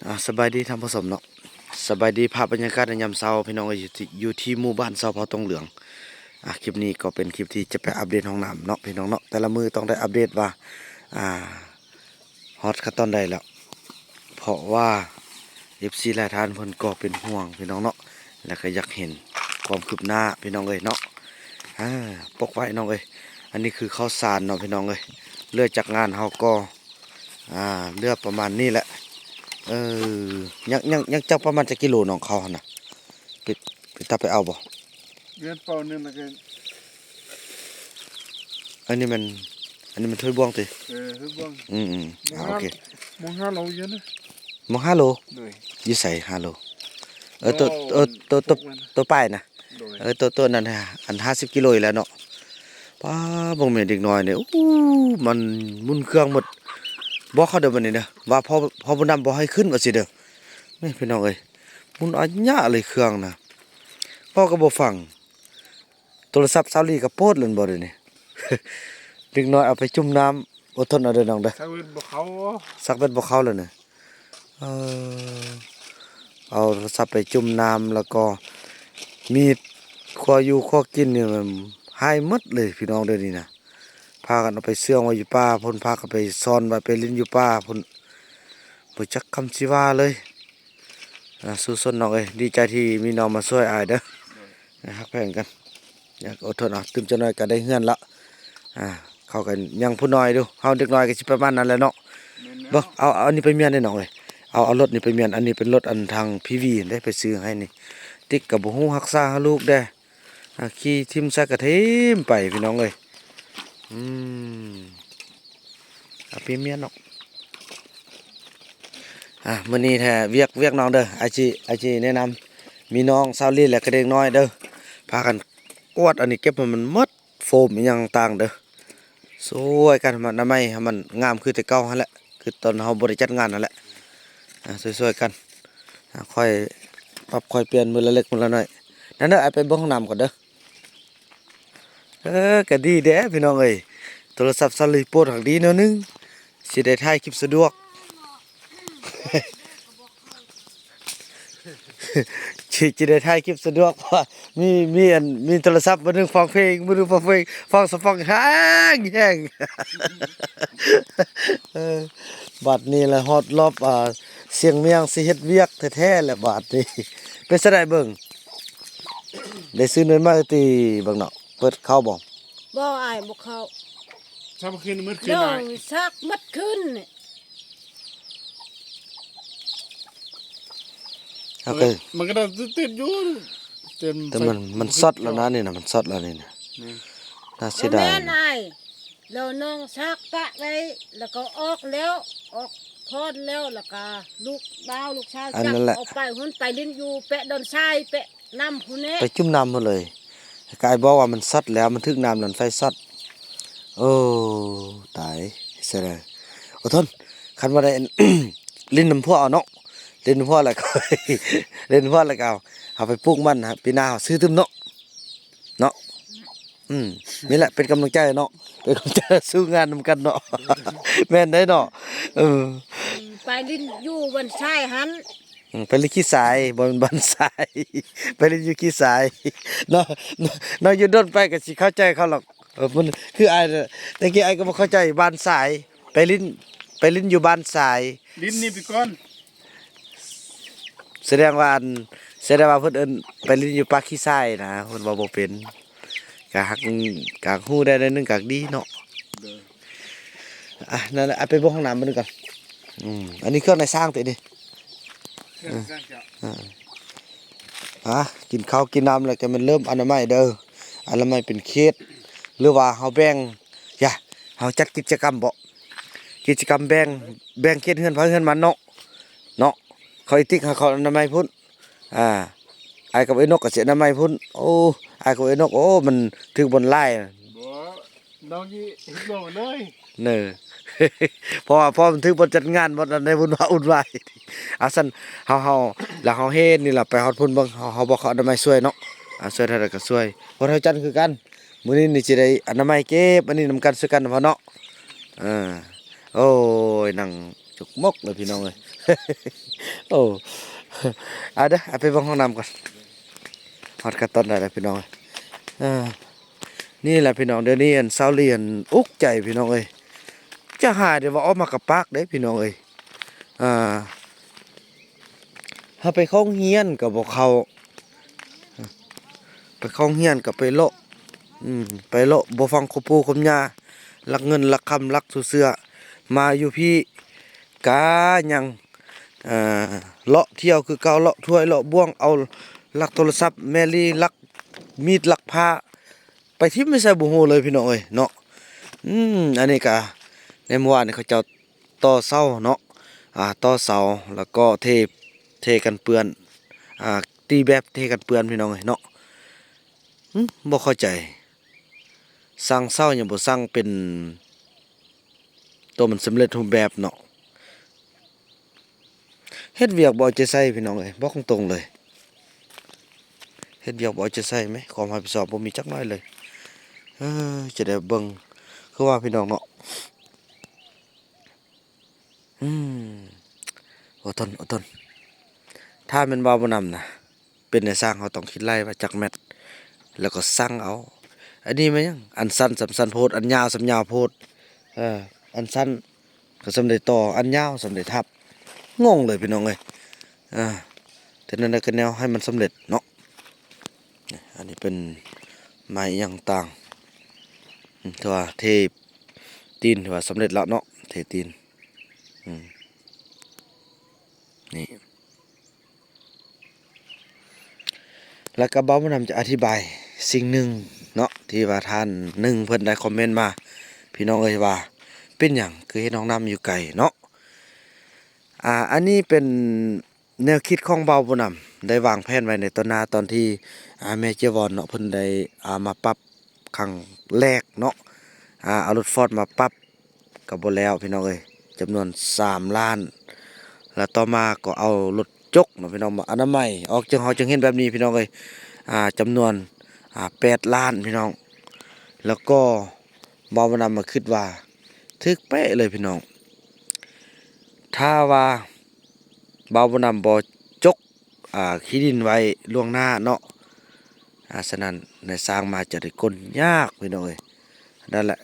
ອ່າ ສະບາຍດີທ່ານຜູ້ຊົມເນາະ ສະບາຍດີ ພາບບັນຍາກາດໃນຍາມເຊົ້າ ພີ່ນ້ອງເອີຍ ຢູ່ທີ່ ຢູ່ທີ່ໝູ່ບ້ານຊາວເຜົ່າຕົງເຫຼືອງ. ອ່າ ຄລິບນີ້ກໍເປັນຄລິບທີ່ຈະໄປອັບເດດຫ້ອງນ້ຳເນາະ ພີ່ນ້ອງເນາະ ແຕ່ລະມື້ຕ້ອງໄດ້ອັບເດດວ່າ ອ່າ ຮອດຂັ້ນຕອນໃດແລ້ວ ເພາະວ່າເອັຟຊີຫຼາຍທ່ານເພິ່ນກໍເປັນຫ່ວງ ພີ່ນ້ອງເນາະ ແລ້ວກໍຢາກເຫັນຄວາມຄືບໜ້າ ພີ່ນ້ອງເອີຍເນາະ. ອ່າ ປົກໄວ້ນ້ອງເອີຍ ອັນນີ້ຄືເຂົ້າສານເນາະ ພີ່ນ້ອງເອີຍ ເຫຼືອຈາກງານເຮົາກໍ ອ່າ ເຫຼືອປະມານນີ້ແຫຼະ. ເອີ ຍັງ ຍັງ ຍັງຈັກປະມານຈັກກິໂລນ້ອງ ເຂົ້າຫັ້ນນະ ໄປ ໄປ ຕາໄປເອົາບໍ່? ເດືອນເປົ່າໜຶ່ງແລ້ວກໍ ອັນນີ້ແມ່ນ ອັນນີ້ແມ່ນຖ້ວຍບ່ວງຕິ? ເອີ ຖ້ວຍບ່ວງ. ອືມໆ ອ່າ ໂອເຄ ມອງຫ້າໂລຢູ່ນະ ມອງຫ້າໂລ. ໂດຍ ຢູ່ໃສຫ້າໂລ? ເອີ ໂຕ ໂຕ ໂຕ ໂຕປາຍນະ. ໂດຍ ເອີ ໂຕ ໂຕນັ້ນ ອັນຫ້າສິບກິໂລອີກແລ້ວເນາະ. ປ້າ ເບິ່ງແມ່ເດັກນ້ອຍນີ້ ໂອ້ ມັນໝູນເຄື່ອງໝົດ. ບອກເຂົາເດີບັດນີ້ເດີ ວ່າພໍ່ ພໍ່ບຸນນຳບໍ່ໃຫ້ຂຶ້ນວ່າຊີ້ເດີ. ນີ້ພີ່ນ້ອງເອີຍ ໝູນອາຍະເລີຍເຄື່ອງນະ ເວົ້າກໍບໍ່ຟັງ. ໂທລະສັບສາວລີກໍໂພດແລ້ວບໍ່ດຽວນີ້ ເດັກນ້ອຍເອົາໄປຈຸ່ມນ້ຳ. ອົດທົນເອົາເດີນ້ອງເດີ ຊັກເບັດບໍ່ເຂົ້າ ຊັກເບັດບໍ່ເຂົ້າແລ້ວນີ້. ເອີ ເອົາໂທລະສັບໄປຈຸ່ມນ້ຳ ແລ້ວກໍມີດ ຄົວຢູ່ຄົວກິນນີ້ມັນຫາຍໝົດເລີຍພີ່ນ້ອງເດີນີ້ນະ. ພາກັນເອົາໄປເຊື່ອງໄວ້ຢູ່ປ່າພຸ້ນ ພາກັນໄປຊ່ອນໄວ້ ໄປຫຼິ້ນຢູ່ປ່າພຸ້ນ ບໍ່ຈັກຄຳຊິວ່າເລີຍ. ອ່າ ສູ້ຊົນນ້ອງເອີຍ ດີໃຈທີ່ມີນ້ອງມາຊ່ວຍອ້າຍເດີ. ໂດຍ ໃຫ້ຮັກແພງກັນ ຢາກອົດທົນເອົາ ຕື່ມຈັກໜ້ອຍກໍໄດ້ເຮືອນລະ. ອ່າ ເຂົາກໍຍັງຜູ້ນ້ອຍຢູ່ ເຮົາເດັກນ້ອຍກໍຊິປະມານນັ້ນແຫຼະເນາະ. ແມ່ນແລ້ວ ເບິ່ງ ເອົາ ເອົາອັນນີ້ໄປມ້ຽນເດ້ນ້ອງເອີຍ ເອົາ ເອົາລົດນີ້ໄປມ້ຽນ. ອັນນີ້ເປັນລົດອັນທາງພີວີເດ້ ໄປຊື້ໃຫ້ນີ້. ຕິກກໍບໍ່ຮູ້ຮັກສາລູກເດ້ ອ່າ ຂີ່ຖິ້ມໃສ່ກະຖິ້ມໄປພີ່ນ້ອງເອີຍ. ອືມ ເອົາໄປມ້ຽນເນາະ. ອ່າ ມື້ນີ້ແທ້ວຽກ ວຽກນ້ອງເດີ ອ້າຍຊິ ອ້າຍຊິແນະນຳ ມີນ້ອງສາວລີ ແລະກະເດັກນ້ອຍເດີ ພາກັນກວາດອັນນີ້ ເກັບໃຫ້ມັນໝົດ ໂຟມອີ່ຫຍັງຕ່າງເດີ ຊ່ວຍກັນ ອະນາໄມໃຫ້ມັນງາມຄືແຕ່ເກົ່າຫັ້ນແຫຼະ ຄືຕອນເຮົາບໍ່ໄດ້ຈັດງານຫັ້ນແຫຼະ. ອ່າ ຊ່ວຍໆກັນ ອ່າ ຄ່ອຍປັບຄ່ອຍປ່ຽນມື້ລະເລັກມື້ລະໜ້ອຍ. ນັ້ນເດີ ອ້າຍໄປເບິ່ງຫ້ອງນ້ຳກ່ອນເດີ. ເອີ ກະດີເດ້ພີ່ນ້ອງເອີຍ ໂທລະສັບສາລີໂພດຫັ້ນດີແນວໜຶ່ງ ຊິໄດ້ຖ່າຍຄລິບສະດວກ ຊິ ຊິໄດ້ຖ່າຍຄລິບສະດວກ ເພາະວ່າມີ ມີອັນ ມີໂທລະສັບ ມື້ໜຶ່ງຟັງເພງ ມື້ໜຶ່ງຟັງເພງ ຟັງສະຟັງແຮງ ແຮງ. ເອີ ບາດນີ້ລະຮອດລອບ ອ່າ ຊຽງມຽງ ຊິເຮັດວຽກແທ້ໆແຫຼະບາດນີ້. ເປັນຈັ່ງໃດເບິ່ງ ໄດ້ຊື້ໜ່ວຍໃໝ່ຕິເບິ່ງເນາະ ເປີດເຂົ້າບໍ່? ບໍ່ ອ້າຍບໍ່ເຂົ້າ ຊັກໝົດຄືນ ໝົດຄືນ ນ້ອງ ອ້າຍ ຊັກໝົດຄືນນີ້. ໂອເຄ ມັນກໍໄດ້ຕິດຢູ່ ແຕ່ມັນ ມັນຊັອດແລ້ວນະ ນີ້ນະ ມັນຊັອດແລ້ວນີ້ນະ. ແມ່ນ ໜ້າເສຍດາຍ ບໍ່ແມ່ນອ້າຍ ແລ້ວນ້ອງຊັກປະໄວ້ ແລ້ວກໍອອກແລ້ວ ອອກພອນແລ້ວ ແລ້ວກໍລູກບ່າວລູກຊາຍ ອັນນັ້ນແຫຼະ ຈັບເອົາໄປພຸ້ນ ໄປຫຼິ້ນຢູ່ແປະດອນຊາຍ ແປະນ້ຳພຸ້ນແຫຼະ ໄປຈຸ່ມນ້ຳພຸ້ນເລີຍ. ກາຍບອກວ່າມັນຊັອດແລ້ວ ມັນຖືກນ້ຳນັ້ນໄຟຊັອດ. ໂອ້ ຕາຍ ເສຍດາຍ. ອົດທົນ ຄັນວ່າໄດ້ຫຼິ້ນນຳພວກເອົາເນາະ ຫຼິ້ນນຳພວກແລ້ວກໍ ຫຼິ້ນນຳພວກແລ້ວກໍເອົາ ເຮົາໄປປູກມັນ ປີໜ້າເຮົາຊື້ຕື່ມເນາະ ເນາະ. ອືມ ນີ້ແຫຼະເປັນກຳລັງໃຈເນາະ ເປັນກຳລັງໃຈສູ້ງານນຳກັນເນາະ. ແມ່ນໄດ໋ເນາະ. ເອີ ອືມ ໄປຫຼິ້ນຢູ່ບ້ານຊາຍຫັ້ນ. ອືມ ໄປຫຼິ້ນຂີ້ຊາຍ ບໍ່ແມ່ນບ້ານຊາຍ ໄປຫຼິ້ນຢູ່ຂີ້ຊາຍເນາະ. ນ້ອງຢູ່ດົນໄປກໍຊິເຂົ້າໃຈເຂົາຫຼອກ. ເອີ ມັນຄືອ້າຍ ແຕ່ກີ້ອ້າຍກໍບໍ່ເຂົ້າໃຈບ້ານຊາຍ ໄປຫຼິ້ນ ໄປຫຼິ້ນຢູ່ບ້ານຊາຍ ຫຼິ້ນນີ້ໄປກ່ອນ. ສະແດງວ່າອັນ ສະແດງວ່າເພິ່ນເອີ້ນໄປຫຼິ້ນຢູ່ປາກຂີ້ຊາຍນະ ເພິ່ນເວົ້າບໍ່ເປັນ. ກະຮັກ ກະຮູ້ໄດ້ໜ້ອຍໜຶ່ງກະດີເນາະ. ໂດຍ ອ່ະ ນັ້ນແຫຼະ ໄປເບິ່ງຫ້ອງນ້ຳເບິ່ງກ່ອນ. ອືມ ອັນນີ້ເຄື່ອງໃນຊ້າງຕິນີ້. ເຄື່ອງໃນຊ້າງເຈົ້າ. ເອີ ອ່າ ກິນເຂົ້າກິນນ້ຳແລ້ວກໍແມ່ນເລີ່ມອະນາໄມເດີ ອະນາໄມເປັນເຂດ ຫຼືວ່າເຮົາແບ່ງ ຢາ ເຮົາຈັດກິດຈະກຳເບາະ ກິດຈະກຳແບ່ງ ແບ່ງເຂດເຮືອນໃຜເຮືອນມັນເນາະ ເນາະ. ເຂົາອີຕິກຫາເຂົາອະນາໄມພຸ້ນ ອ່າ ອ້າຍກັບໄອ້ນົກກໍຊິອະນາໄມພຸ້ນ. ໂອ້ ອ້າຍກັບໄອ້ນົກ ໂອ້ ມັນຖືກບ່ອນຫຼາຍ. ບໍ່ ນ້ອງຊິເຮັດລວມເລີຍ ເນີ ເພາະວ່າ ເພາະມັນຖືກບ່ອນຈັດງານ ບ່ອນອັນໃດວຸ່ນວາຍວຸ່ນວາຍ. ອາ ຊັ້ນເຮົາ ເຮົາ ແລ້ວເຮົາເຮັດນີ້ລະ ໄປຮອດພຸ້ນເບິ່ງ ເຮົາ ເຮົາບອກເຂົາອະນາໄມຊ່ວຍເນາະ. ອາ ຊ່ວຍເທົ່າໃດກໍຊ່ວຍ ບໍ່ເທົ່າຈັນຄືກັນ. ມື້ນີ້ນີ້ຊິໄດ້ອະນາໄມເກັບອັນນີ້ນຳກັນ ຊ່ວຍກັນນຳເຮົາເນາະ. ເອີ ໂອ້ຍ ນັ່ງ ໝົກເລີຍພີ່ນ້ອງເອີຍ. ໂອ້ ເອົາເດີ ເອົາໄປເບິ່ງຫ້ອງນ້ຳກ່ອນ. ຮອດຂັ້ນຕອນໃດແລ້ວພີ່ນ້ອງເອີຍ? ເອີ ນີ້ແຫຼະພີ່ນ້ອງ ດຽວນີ້ອັນຊາວລີອັນອຸກໃຈພີ່ນ້ອງເອີຍ. ຈະຫາຍໄດ້ວ່າອອກມາກະປາກເດ້ພີ່ນ້ອງເອີຍ. ອ່າ ເຮົາໄປໂຮງຮຽນກໍບໍ່ເຂົ້າ ໄປໂຮງຮຽນກໍໄປເລາະ ອືມ ໄປເລາະບໍ່ຟັງຄວາມປູ່ຄວາມຍ່າ ລັກເງິນລັກຄຳລັກສູ່ເຊື່ອ ມາຢູ່ພີ້ກະຍັງ ເອີ ເລາະທ່ຽວຄືເກົ່າ ເລາະຖ້ວຍເລາະບ່ວງ ເອົາລັກໂທລະສັບແມ່ລີ ລັກມີດລັກພ້າ ໄປຖິ້ມໄປໃສບໍ່ຮູ້ເລີຍພີ່ນ້ອງເອີຍເນາະ. ອືມ ອັນນີ້ກະໃນມື້ວານນີ້ເຂົາເຈົ້າ ຕໍ່ເສົາເນາະ ອ່າ ຕໍ່ເສົາ ແລ້ວກໍເທ ເທກັນເປື້ອນ ອ່າ ຕີແບບເທກັນເປື້ອນພີ່ນ້ອງເອີຍເນາະ. ຫຶ ບໍ່ເຂົ້າໃຈ ສ້າງເສົາຍັງບໍ່ສ້າງເປັນ ໂຕມັນສຳເລັດຮູບແບບເນາະ. ເຮັດວຽກບໍ່ເອົາໃຈໃສ່ພີ່ນ້ອງເອີຍ ບອກຕົງໆເລີຍ ເຮັດວຽກບໍ່ເອົາໃຈໃສ່ແມະ ຄວາມຮັບຜິດຊອບບໍ່ມີຈັກໜ້ອຍເລີຍ. ເອີ ຈະໄດ້ເບິ່ງ ຄືວ່າພີ່ນ້ອງເນາະ. ອືມ ອົດທົນ ອົດທົນ. ຖ້າແມ່ນວ່າບໍ່ນຳນະ ເປັນນາຍຊ່າງເຮົາຕ້ອງຄິດໄລ່ວ່າຈັກແມັດ ແລ້ວກໍຊັ່ງເອົາ. ອັນນີ້ແມ່ນຫຍັງ? ອັນສັ້ນສ່ຳສັ້ນໂພດ ອັນຍາວສ່ຳຍາວໂພດ. ເອີ ອັນສັ້ນກໍສ່ຳໃດຕໍ່ ອັນຍາວສ່ຳໃດທັບ. ງົງເລີຍພີ່ນ້ອງເອີຍ. ເອີ ແຕ່ແນວໃດກໍແນວໃຫ້ມັນສຳເລັດເນາະ. ອັນນີ້ເປັນໄມ້ອີ່ຫຍັງຕ່າງ ອືມ ຖືວ່າເທຕີນ ຖືວ່າສຳເລັດແລ້ວເນາະ ເທຕີນ. ອືມ ນີ້ ແລ້ວກໍບ່າວບຸນນຳຈະອະທິບາຍສິ່ງໜຶ່ງເນາະ ທີ່ວ່າທ່ານໜຶ່ງເພິ່ນໄດ້ຄອມເມັນມາ ພີ່ນ້ອງເອີຍ ວ່າເປັນຫຍັງຄືເຮັດຫ້ອງນ້ຳຢູ່ໄກເນາະ. ອ່າ ອັນນີ້ເປັນ ແນວຄິດຂອງບ່າວບຸນນຳ ໄດ້ວາງແຜນໄວ້ໃນຕອນໜ້າ ຕອນທີ່ ອ່າ ແມ່ເຈຍວອນເນາະ ເພິ່ນໄດ້ ອ່າ ມາປັບຄັ້ງແລກເນາະ ອ່າ ເອົາລົດຟອດມາປັບກໍບໍ່ແລ້ວພີ່ນ້ອງເອີຍ ຈຳນວນສາມລ້ານ ແລ້ວຕໍ່ມາກໍເອົາລົດຈົກເນາະພີ່ນ້ອງ ມາອະນາໄມອອກ ຈຶ່ງເຮົາຈຶ່ງເຫັນແບບນີ້ພີ່ນ້ອງເອີຍ ອ່າ ຈຳນວນ ອ່າ ແປດລ້ານພີ່ນ້ອງ. ແລ້ວກໍບ່າວບຸນນຳມາຄິດວ່າຖືກເປະເລີຍພີ່ນ້ອງ ຖ້າວ່າ ບ່າວບຸນນຳບໍ່ຈົກ ອ່າ ຂີ້ດິນໄວ້ລ່ວງໜ້າເນາະ ອ່າ ສະນັ້ນນາຍຊ່າງມາຈະໄດ້ກົ້ນຍາກພີ່ນ້ອງເອີຍ. ນັ້ນແຫຼະ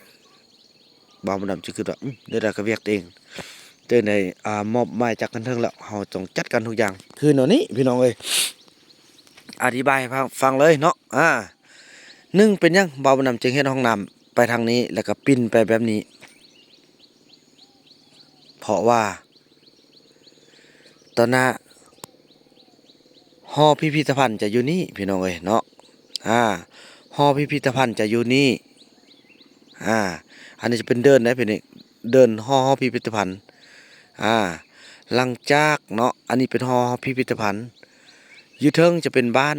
ບ່າວບຸນນຳຈຶ່ງຄິດວ່າ ອືມ ແນວໃດກໍວຽກຕົວເອງ ເຈົ້າໄດ້ ອ່າ ມອບໝາຍຈາກຂັ້ນເທິງແລ້ວ ເຮົາຕ້ອງຈັດການທຸກຢ່າງ ຄືແນວນີ້ພີ່ນ້ອງເອີຍ. ອະທິບາຍໃຫ້ຟັງ ຟັງເລີຍເນາະ ອ່າ ໜຶ່ງ ເປັນຫຍັງບ່າວບຸນນຳຈຶ່ງເຮັດຫ້ອງນ້ຳໄປທາງນີ້ ແລ້ວກໍປິ່ນໄປແບບນີ້? ເພາະວ່າ ຕອນໜ້າຫໍພິພິທະພັນຈະຢູ່ນີ້ພີ່ນ້ອງເອີຍເນາະ ອ່າ ຫໍພິພິທະພັນຈະຢູ່ນີ້ ອ່າ ອັນນີ້ຈະເປັນເດີ່ນເດ້ພີ່ນ້ອງ ເດີ່ນຫໍ ຫໍພິພິທະພັນ ອ່າ ຫຼັງຈາກເນາະ ອັນນີ້ເປັນຫໍພິພິທະພັນ ຢູ່ເທິງຈະເປັນບ້ານ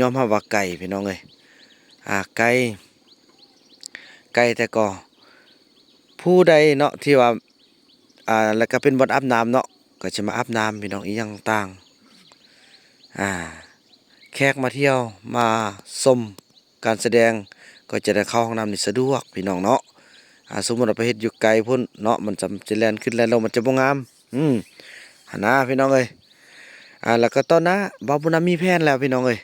ຍອມຮັບວ່າໄກພີ່ນ້ອງເອີຍ ອ່າ ໄກ ໄກ ແຕ່ກໍຜູ້ໃດເນາະທີ່ວ່າ ອ່າ ແລ້ວກໍເປັນບ່ອນອາບນ້ຳເນາະ ກໍຈະມາອາບນ້ຳພີ່ນ້ອງ ອີ່ຫຍັງຕ່າງ ອ່າ ແຂກມາທ່ຽວມາຊົມການສະແດງ ກໍຈະໄດ້ເຂົ້າຫ້ອງນ້ຳນີ້ສະດວກພີ່ນ້ອງເນາະ. ອ່າ ສົມມຸດວ່າໄປເຮັດຢູ່ໄກພຸ້ນເນາະ ມັນຈະ ຈະແລ່ນຂຶ້ນແລ່ນລົງ ມັນຈະບໍ່ງາມ ອືມ ຫັ້ນນະພີ່ນ້ອງເອີຍ. ອ່າ ແລ້ວກໍຕອນໜ້າບ່າວບຸນນຳມີແຜນແລ້ວພີ່ນ້ອງເອີຍ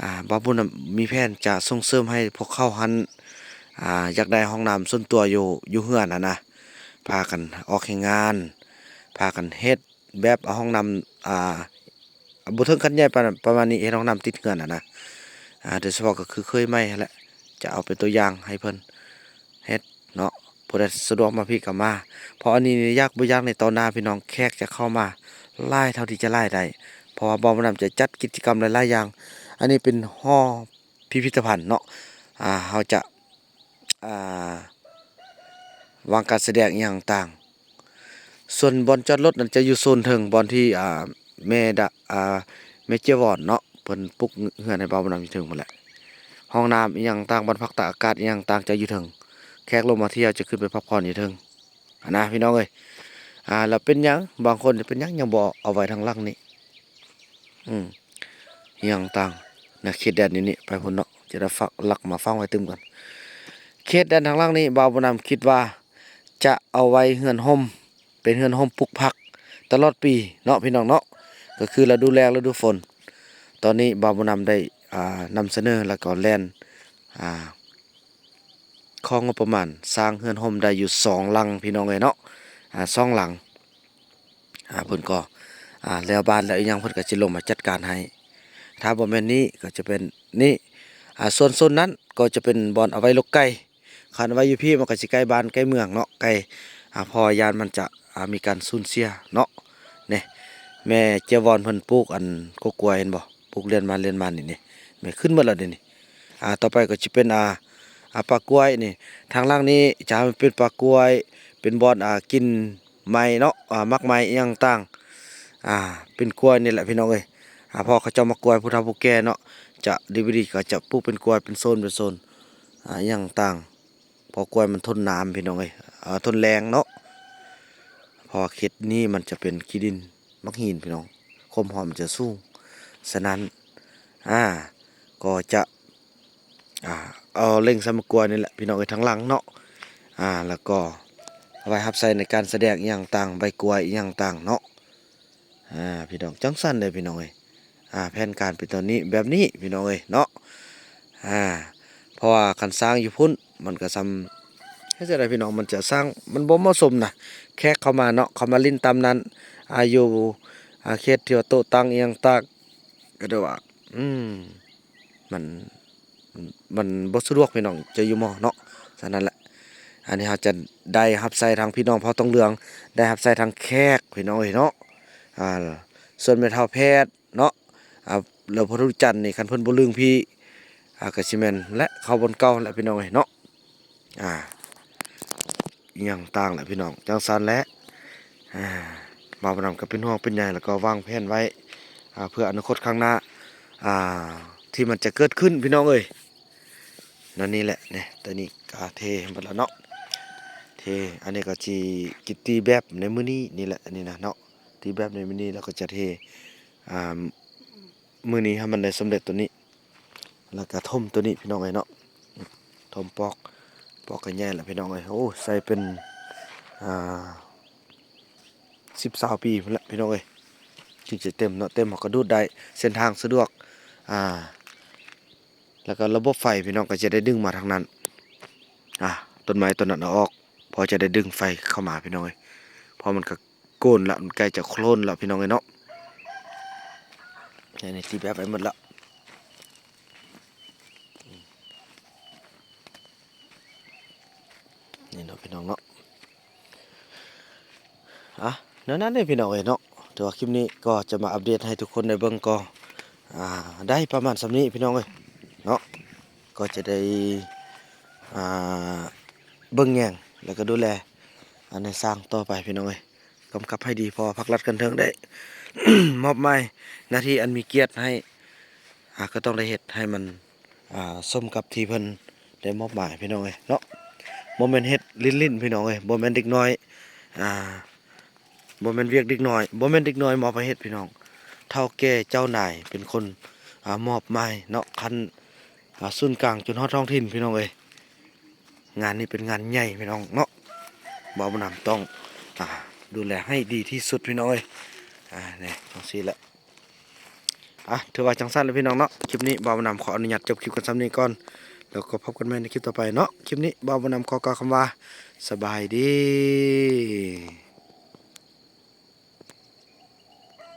ອ່າ ບ່າວບຸນນຳມີແຜນຈະສົ່ງເສີມໃຫ້ພວກເຂົາຫັ້ນ ອ່າ ຢາກໄດ້ຫ້ອງນ້ຳສ່ວນຕົວຢູ່ ຢູ່ເຮືອນຫັ້ນນະ ພາກັນອອກແຮງງານ ພາກັນເຮັດແບບເອົາຫ້ອງນ້ຳ ອ່າ ບໍ່ເຖິງຂັ້ນໃຫຍ່ປານ ປະມານນີ້ ເຮັດຫ້ອງນ້ຳຕິດເຮືອນຫັ້ນນະ ອ່າ ໂດຍສະເພາະກໍຄືເຄີຍໃໝ່ຫັ້ນແຫຼະ ຈະເອົາເປັນຕົວຢ່າງໃຫ້ເພິ່ນເຮັດ ເນາະ ຜູ້ໃດສະດວກມາພີ້ກໍມາ ເພາະອັນນີ້ນີ້ ຢາກບໍ່ຢາກໃນຕໍ່ໜ້າພີ່ນ້ອງ ແຂກຈະເຂົ້າມາຫຼາຍເທົ່າທີ່ຈະຫຼາຍໄດ້ ເພາະວ່າບ່າວບຸນນຳຈະຈັດກິດຈະກຳຫຼາຍໆຢ່າງ ອັນນີ້ເປັນຫໍພິພິທະພັນເນາະ ອ່າ ເຮົາຈະ ອ່າ ວາງການສະແດງອີ່ຫຍັງຕ່າງ ສ່ວນບ່ອນຈອດລົດນັ້ນຈະຢູ່ໂຊນເທິງ ບ່ອນທີ່ ອ່າ ແມ່ດະ ອ່າ ແມ່ເຈຍວອນເນາະ ເພິ່ນປຸກເຮືອນໃຫ້ບ່າວບຸນນຳຢູ່ເທິງພຸ້ນແຫຼະ ຫ້ອງນ້ຳອີ່ຫຍັງຕ່າງ ບ່ອນພັກຕາກອາກາດອີ່ຫຍັງຕ່າງຈະຢູ່ເທິງ ແຂກລົງມາທ່ຽວຈະຂຶ້ນໄປພັກຜ່ອນຢູ່ເທິງຫັ້ນນະພີ່ນ້ອງເອີຍ. ອ່າ ແລ້ວເປັນຫຍັງ ບາງຄົນເປັນຫຍັງຍັງບໍ່ເອົາໄວ້ທາງຫຼັງນີ້ ອືມ ອີ່ຫຍັງຕ່າງນະ ເຂດແດນຢູ່ນີ້ ໄປພຸ້ນເນາະ ຈະໄດ້ຝາກ ລັກມາຝັງໄວ້ຕື່ມກັນ ເຂດແດນທາງຫຼັງນີ້ ບ່າວບຸນນຳຄິດວ່າຈະເອົາໄວ້ເຮືອນຮົ່ມ ເປັນເຮືອນຮົ່ມປຸກພັກຕະຫຼອດປີເນາະ ພີ່ນ້ອງເນາະ ກໍຄືລະດູແລ້ງ ລະດູຝົນ. ຕອນນີ້ບ່າວບຸນນຳໄດ້ ອ່າ ນຳສະເໜີ ແລ້ວກໍແລ່ນ ອ່າ ຂໍງົບປະມານສ້າງເຮືອນຮົ່ມໄດ້ຢູ່ສອງຫຼັງ ພີ່ນ້ອງເອີຍເນາະ ອ່າ ສອງຫຼັງ. ອ່າ ເພິ່ນກໍ ອ່າ ແລ້ວບ້ານແລ້ວອີ່ຫຍັງ ເພິ່ນກໍຊິລົງມາຈັດການໃຫ້. ຖ້າບໍ່ແມ່ນນີ້ກໍຈະເປັນນີ້ ອ່າ ສ່ວນໂຊນນັ້ນກໍຈະເປັນບ່ອນເອົາໄວ້ລົກໄກ່. ຄັນໄວ້ຢູ່ພີ້ມັນກໍຊິໃກ້ບ້ານໃກ້ເມືອງເນາະ ໃກ້ ອ່າ ເພາະວ່າຢ້ານມັນຈະ ອ່າ ມີການສູນເສຍເນາະ. ນີ້ ແມ່ເຈ້ຍວອນເພິ່ນປູກອັນກົກກ້ວຍເຫັນບໍ່? ປູກລຽນມາລຽນມານີ້ ນີ້ ແມ່ຂຶ້ນໝົດແລ້ວເດນີ້. ອ່າ ຕໍ່ໄປກໍຊິເປັນ ອ່າ ອ່າ ປ່າກ້ວຍນີ້ ທາງຫຼັງນີ້ຈະເປັນປ່າກ້ວຍ ເປັນບ່ອນ ອ່າ ກິນໄມ້ເນາະ ອ່າ ໝາກໄມ້ອີ່ຫຍັງຕ່າງ ອ່າ ເປັນກ້ວຍນີ້ແຫຼະ ພີ່ນ້ອງເອີຍ. ອ່າ ເພາະເຂົາເຈົ້າມັກກ້ວຍ ຜູ້ເຖົ້າຜູ້ແກ່ເນາະ ຈະດີບໍ່ດີກໍຈະປູກເປັນກ້ວຍເປັນໂຊນເປັນໂຊນ ອ່າ ອີ່ຫຍັງຕ່າງ ເພາະກ້ວຍມັນທົນນ້ຳ ພີ່ນ້ອງເອີຍ ເອີ ທົນແລ້ງເນາະ. ເພາະວ່າເຂດນີ້ມັນຈະເປັນຂີ້ດິນ ໝາກຫີນ ພີ່ນ້ອງ ຄວາມຮ້ອນມັນຈະສູງ. ສະນັ້ນ ອ່າ ກໍຈະ ອ່າ ເອົາເລັ່ງໃສ່ໝາກກ້ວຍນີ້ແຫຼະ ພີ່ນ້ອງເອີຍ ທາງຫຼັງເນາະ. ອ່າ ແລ້ວກໍເອົາໄວ້ຮັບໃຊ້ໃນການສະແດງອີ່ຫຍັງຕ່າງ ໃບກ້ວຍອີ່ຫຍັງຕ່າງເນາະ. ອ່າ ພີ່ນ້ອງ ຈັ່ງຊັ້ນເດ້ ພີ່ນ້ອງເອີຍ. ອ່າ ແຜນການເປັນຕອນນີ້ ແບບນີ້ ພີ່ນ້ອງເອີຍເນາະ. ອ່າ ເພາະວ່າຄັນສ້າງຢູ່ພຸ້ນ ມັນກໍສ່ຳ ເຮັດຈັ່ງໃດ ພີ່ນ້ອງ ມັນຈະສ້າງ ມັນບໍ່ເໝາະສົມນະ ແຂກເຂົ້າມາເນາະ ເຂົ້າມາຫຼິ້ນຕາມນັ້ນ ອ່າ ຢູ່ ອ່າ ເຂດທີ່ວ່າໂຕະຕັ່ງອີ່ຫຍັງຕ່າງ ກໍໄດ້ວ່າ ອືມ ມັນ ມັນບໍ່ສະດວກ ພີ່ນ້ອງ ຈະຢູ່ໝໍເນາະ. ສະນັ້ນແຫຼະ ອັນນີ້ເຮົາຈະໄດ້ຮັບໃຊ້ທາງພີ່ນ້ອງເຜົ່າຕອງເຫຼືອງ ໄດ້ຮັບໃຊ້ທາງແຂກ ພີ່ນ້ອງເອີຍເນາະ. ອ່າ ສ່ວນແມ່ເຖົ້າແພດເນາະ ອ່າ ແລ້ວພໍ່ທະລຸຈັນນີ້ ຄັນເພິ່ນບໍ່ລຶ້ງພີ້ ອ່າ ກໍຊິແມ່ນແຫຼະ ເຂົ້າບ່ອນເກົ່າແຫຼະ ພີ່ນ້ອງເອີຍເນາະ. ອ່າ ອີ່ຫຍັງຕ່າງແຫຼະ ພີ່ນ້ອງ ຈັ່ງຊັ້ນແຫຼະ. ອ່າ ບ່າວບຸນນຳກໍເປັນຫ່ວງເປັນໃຍ ແລ້ວກໍວາງແຜນໄວ້ ອ່າ ເພື່ອອະນາຄົດຂ້າງໜ້າ ອ່າ ທີ່ມັນຈະເກີດຂຶ້ນ ພີ່ນ້ອງເອີຍ. ນັ້ນນີ້ແຫຼະ ນີ້ ຕອນນີ້ກໍເທໝົດແລ້ວເນາະ ເທ. ອັນນີ້ກໍຊິ ຊິຕີແບບໃນມື້ນີ້ນີ້ແຫຼະ ອັນນີ້ນະເນາະ ຕີແບບໃນມື້ນີ້ ແລ້ວກໍຈະເທ ອ່າ ມື້ນີ້ໃຫ້ມັນໄດ້ສຳເລັດໂຕນີ້ ແລ້ວກໍຖົມໂຕນີ້ ພີ່ນ້ອງເອີຍເນາະ. ຖົມປອກ ປອກກໍໃຫຍ່ແລ້ວ ພີ່ນ້ອງເອີຍ. ໂອ້ ໃສ່ເປັນ ອ່າ ສິບ ຊາວປີພຸ້ນແຫຼະ ພີ່ນ້ອງເອີຍ ຈຶ່ງຈະເຕັມເນາະ. ເຕັມເຮົາກໍດູດໄດ້ ເສັ້ນທາງສະດວກ ອ່າ ແລ້ວກໍລະບົບໄຟ ພີ່ນ້ອງ ກໍຈະໄດ້ດຶງມາທາງນັ້ນ ອ່າ ຕົ້ນໄມ້ຕົ້ນນັ້ນເອົາອອກ ພໍຈະໄດ້ດຶງໄຟເຂົ້າມາ ພີ່ນ້ອງເອີຍ. ເພາະມັນກໍໂກນລະ ມັນໃກ້ຈະໂຄ່ນລະ ພີ່ນ້ອງເອີຍເນາະ. ອັນນີ້ຕີແບບໄວ້ໝົດລະ ນີ້ເນາະ ພີ່ນ້ອງເນາະ. ອ່ະ ແນວນັ້ນເດ້ ພີ່ນ້ອງເອີຍເນາະ. ແຕ່ວ່າຄລິບນີ້ກໍຈະມາອັບເດດໃຫ້ທຸກຄົນໄດ້ເບິ່ງ ກໍ ອ່າ ໄດ້ປະມານສ່ຳນີ້ ພີ່ນ້ອງເອີຍເນາະ. ກໍຈະໄດ້ ອ່າ ເບິ່ງແຍງ ແລ້ວກໍດູແລ ອັນໃຫ້ສ້າງຕໍ່ໄປ ພີ່ນ້ອງເອີຍ. ກຳກັບໃຫ້ດີ ເພາະວ່າພາກລັດຂັ້ນເທິງໄດ້ ມອບໝາຍໜ້າທີ່ອັນມີກຽດໃຫ້ ອ່າ ກໍຕ້ອງໄດ້ເຮັດໃຫ້ມັນ ອ່າ ສົມກັບທີ່ເພິ່ນໄດ້ມອບໝາຍ ພີ່ນ້ອງເອີຍເນາະ. ບໍ່ແມ່ນເຮັດຫຼິ້ນໆ ພີ່ນ້ອງເອີຍ ບໍ່ແມ່ນເດັກນ້ອຍ ອ່າ ບໍ່ແມ່ນວຽກເດັກນ້ອຍ ບໍ່ແມ່ນເດັກນ້ອຍມອບໃຫ້ເຮັດ ພີ່ນ້ອງ. ເຖົ້າແກ່ເຈົ້ານາຍເປັນຄົນ ອ່າ ມອບໝາຍເນາະ ຂັ້ນ ອ່າ ສູນກາງຈົນຮອດທ້ອງຖິ່ນ ພີ່ນ້ອງເອີຍ. ງານນີ້ເປັນງານໃຫຍ່ ພີ່ນ້ອງເນາະ ບ່າວບຸນນຳຕ້ອງ ອ່າ ດູແລໃຫ້ດີທີ່ສຸດ ພີ່ນ້ອງເອີຍ. ອ່າ ນີ້ ຈັ່ງຊີ້ແຫຼະ. ອ່ະ ຖືວ່າຈັ່ງຊັ້ນແຫຼະ ພີ່ນ້ອງເນາະ. ຄລິບນີ້ບ່າວບຸນນຳຂໍອະນຸຍາດຈົບຄລິບກັນສ່ຳນີ້ກ່ອນ ແລ້ວກໍພົບກັນໃໝ່ໃນຄລິບຕໍ່ໄປເນາະ. ຄລິບນີ້ບ່າວບຸນນຳຂໍກ່າວຄຳວ່າ ສະບາຍດີ.